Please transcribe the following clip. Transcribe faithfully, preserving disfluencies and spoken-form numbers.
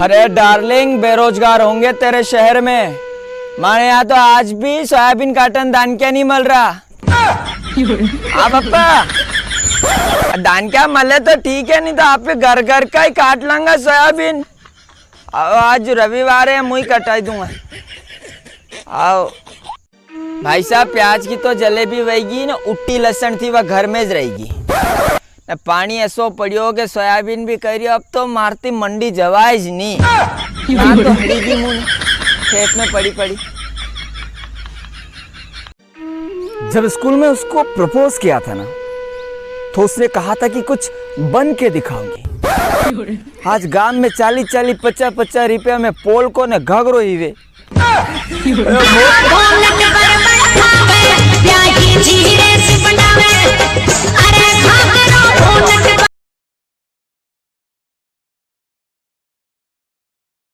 अरे डार्लिंग, बेरोजगार होंगे तेरे शहर में। मारे यहाँ तो आज भी सोयाबीन काटन दानक्या नी मल रहा। हाँ पप्पा, दानक्या मले तो ठीक है, नी तो आप पे घर घर का ही काट लांगा सोयाबीन। आओ, आज रविवार है, मुई कटाई दूंगा। आओ। भाई साहब, प्याज की तो जलेबी वईगी ने, उट्टी लसण थी, वा घर में ज रईगी। ने पाणी ऐसो पड़ियो के सोयाबीन भी कई रियो, अब तो मारती मंडी जवाय ज नी। ना तो हरी भी मुन खेत में पड़ी पड़ी। जब स्कूल में उसको प्रपोज किया था ना, तो उसने कहा था कि कुछ बन के दिखाऊंगी। आज गांव में चालीस चालीस, पचास पचास रुपया में पोलको ने घाघरो हीवे।